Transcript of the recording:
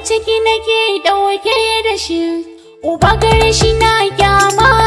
Farin ciki nake ɗauke da shi. Uba gare shi na kyama.